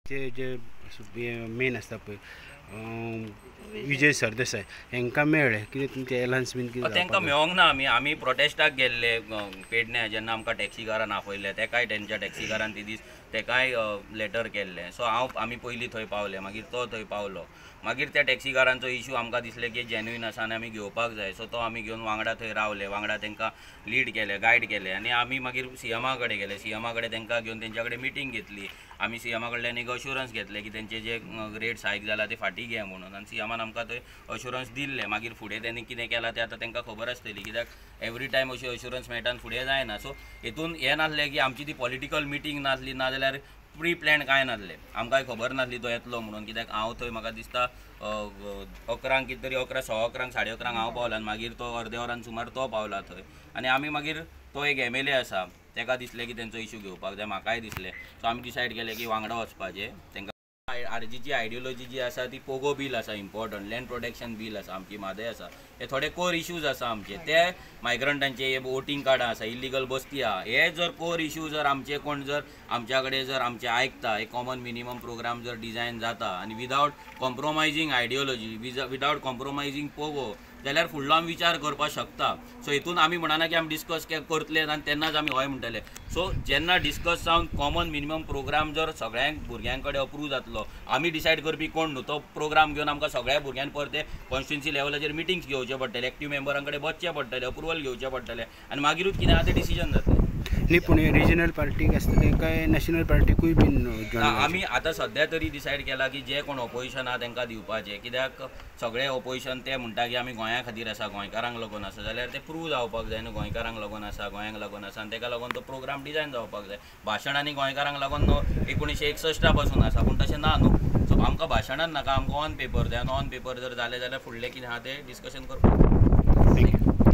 ते जे मेन आसता पळय विजय सरदेसाय हांकां मेळ्ळे कितें तुमचे एलायन्स बीन कितें? तांकां मेळोंक ना. आमी प्रोटेस्टाक गेल्ले पेडण्या जेन्ना आमकां टॅक्सीकारान आपयल्ले तेकाय तेंच्या टॅक्सीकारान ती दीस तेकाय लेटर केल्लें. सो आमी पयलीं थंय पावले, मागीर तो थंय पावलो. मागीर त्या टॅक्सीकारांचो इशू आमकां दिसलें की जेन्युइन आसा आनी आमी घेवपाक जाय. सो तो आमी घेवन वांगडा थंय रावले, वांगडा तांकां लीड केलें, गायड केलें आनी आमी मागीर सीएमा कडेन गेले. सीएमा कडेन तांकां घेवन तेंच्या कडेन मिटींग घेतली. आमी सीएमा कडल्यान एक अश्युरन्स घेतलें की तेंचे जे रेट्स हायक जाला ते फाटीं घे म्हणून, आनी सीएमान आमकां थंय अश्युरन्स दिल्लें. मागीर फुडें तेणी कितें केलां तें आतां तांकां खबर आसतली, कित्याक एवरी टायम अशी अश्युरन्स मेळटा आनी फुडें जायना. सो हेतून हें नासलें की आमची ती पॉलिटिकल मिटींग नासली, ना जाल्यार प्री प्लॅन कांय नासलें. आमकांय खबर नासली तो येतलो म्हणून, कित्याक हांव थंय म्हाका दिसता 11 कितें तरी 11, 11:15, 11:15 हांव पावला आनी मागीर तो अर्दे वरान सुमार तो पावला थंय. आनी आमी मागीर तो एक MLA आसा तेका दिसलें की तेंचो इशू घेवपाक जाय, म्हाकाय दिसलें. सो आमी डिसायड केलें की वांगडा वचपाचें. तांकां आरजीची आयडियोलॉजी जी आसा ती पोगो बील आसा, इम्पॉर्टंट लँड प्रोटेक्शन बील आसा, आमची म्हादय आसा, हे थोडे कोर इश्यूज आसा आमचे. ते मायग्रंटांचे हे वोटींग कार्डां आसा, इलिगल बस्ती आहा, हे जर कोर इश्यू जर आमचे कोण जर आमच्या कडेन जर आमचे आयकता, एक कॉमन मिनिमम प्रोग्राम जर डिजायन जाता आनी without compromising ideology, without compromising Pogo, जाल्यार फुडलो आमी विचार करपाक शकता. सो हितून आमी म्हणना की आमी डिस्कस करतले आनी तेन्नाच आमी हय म्हणटले. सो जेन्ना डिस्कस जावन कॉमन मिनिमम प्रोग्राम जर सगळ्यांक भुरग्यां कडेन अप्रूव जातलो, आमी डिसायड करपी कोण न्हू, तो प्रोग्राम घेवन आमकां सगळ्या भुरग्यांक परते कॉन्स्टिट्युन्सी लेवलाचेर मिटिंग्स घेवचे पडटले, एक्टीव मेंबरां कडेन बसचें पडटलें, अप्रुवल घेवचें पडटलें आनी मागीरूच कितें आहा तें डिसिजन जातलें. न्ही, पूण रिजनल पार्टीक आसतलें काय नॅशनल पार्टीकूय बीन? आमी आतां सद्या तरी डिसायड केला की जे कोण ओपोजिशन आहा तांकां दिवपाचें, कित्याक सगळे ओपोजिशन ते म्हणटा की आमी गोंया खातीर आसा, गोंयकारांक लागून आसा, जाल्यार ते प्रूव जावपाक जाय न्हू, गोंयकारांक लागून आसा, गोंयांक लागून आसा, आनी ताका लागून तो प्रोग्राम डिजायन जावपाक जाय. भाशणांनी गोंयकारांक लागून 1961 पासून आसा, पूण तशें ना न्हू. सो आमकां भाशणान नाका, आमकां ऑन पेपर जाय, आनी ऑन पेपर जर जालें जाल्यार फुडलें कितें आहा तें डिस्कशन करपाक. Thank you.